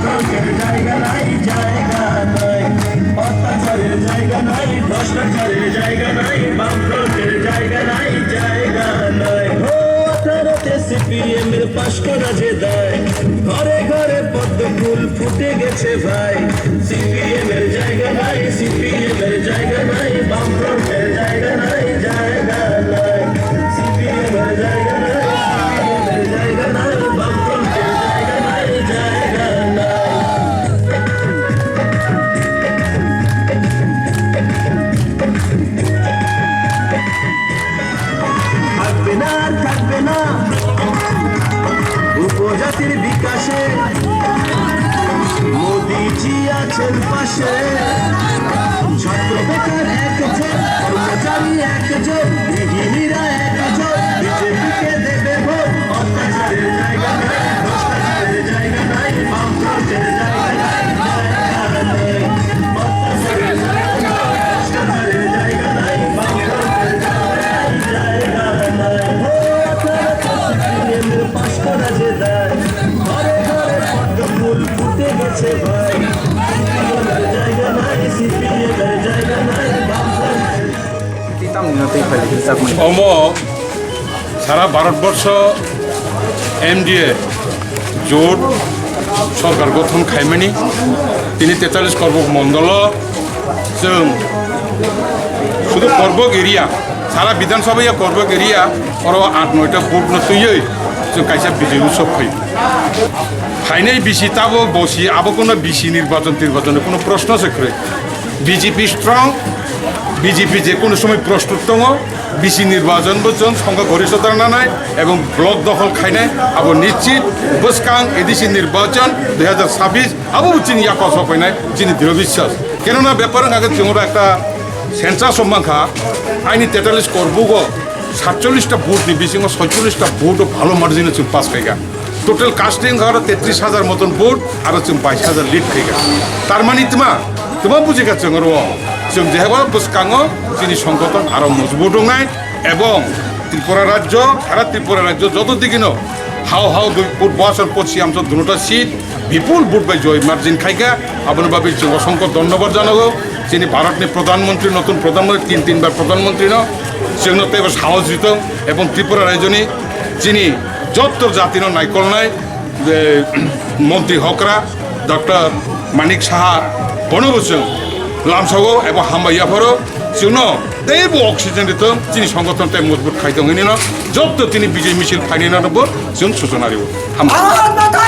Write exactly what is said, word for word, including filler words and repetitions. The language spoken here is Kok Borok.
জায়গা নাই, জায়গা নাই। অত্যাচারের জায়গা নাই, ভ্রষ্টাচারের জায়গা নাই, বামফ্রন্টের জায়গা নাই, জায়গা নাই। ও আঠারোতে সিপিএম এর পাশ করা যে দায়, ঘরে ঘরে পদ্ম ফুল ফুটে গেছে ভাই। সিপিএম এর জায়গা নাই, সিপিএম এর জায়গা নাই, বামফ্রন্টের জায়গা নাই, জায়গা নাই। সিপিএম এর জায়গা নাই, সিপিএম এর জায়গা নাই, বামফ্রন্টের জায়গা নাই, জায়গা নাই। থাকবে না আর থাকবে না উপজাতির বিকাশে। মোদিজি আছেন পাশে। ছাত্র বেকার একজন, কর্মচারী একজন, গৃহিণীরা একজন, বিজেপিকে দেবে ভোট। অত্যাচারের জায়গা নাই, ভ্রষ্টাচারের জায়গা নাই, বামফ্রন্টের জায়গা নাই, জায়গা নাই। অত্যাচারের জায়গা নাই, ভ্রষ্টাচারের জায়গা নাই, বামফ্রন্টের জায়গা নাই, জায়গা নাই। সিপিএম পাশ করা যে দায়, ঘরে ঘরে পদ্ম ফুল ফুটে গেছে ভাই। সিপিএমের জায়গা নাই, সিপিএমের জায়গা নাই, বামফ্রন্ট। Omo sara Bharatborsho M D A jot sorkar gothon khaimani tini tetalis korbok mondolo chwng sudu korbok area, sara Bidhan Sabha ya korbok area, oro at noita vote no twiwi chwng kaisa bijoy utsob khai. Phainai bisi tabo bosi abo kono bisi nirbachon tirbachon kono proshno se kwrwi. B J P strong, B J P je kono somoi prostut tongo, bisi nirbachon bo chwng songkha goristota nanai ebong block dokhol khainai abo nischit bwskang A D C nirbachon dui hazar sabbish abo bo chini yakosa phainai chini drio biswas. Kenona bepar wngkha khe chwng oro ekta census o mankha, aini tetalis korbugo satchollish ta vote ni bisingo soicholish ta vote o bhalo margin o chwng pass khaikha. Total casting aro tetris hajar moton vote aro chwng bais hajar lead khaikha. Tar mani tma, tma bujikha chwng oro chwng jehaba bwskango chini songgothon aro mojbut wngnai ebong Tripura rajyo, sara Tripura rajyo joto digino hao hao dui vote boson pochi amso dunota seat bipul vote bai joy margin khaikha, aboni bagwi chwng osongkho dhonnobad janago. Chini Bharatni Pradhan Mantri, notun Pradhan Mantri, tin tin bar Pradhan Mantri no chwngno teibo sahos ritong ebong Tripura rajyoni chini jotto jatino naikolnai, eh, Mantri Hokra Doctor Manik Saha bonobo chwng lamsago ebong hambai yapharo chwngno teibo oxygen ritong chini songgothon tei mojbut khaitong hinino jotto chini bijay misil phainino bo chwng suchona rio. Hambai.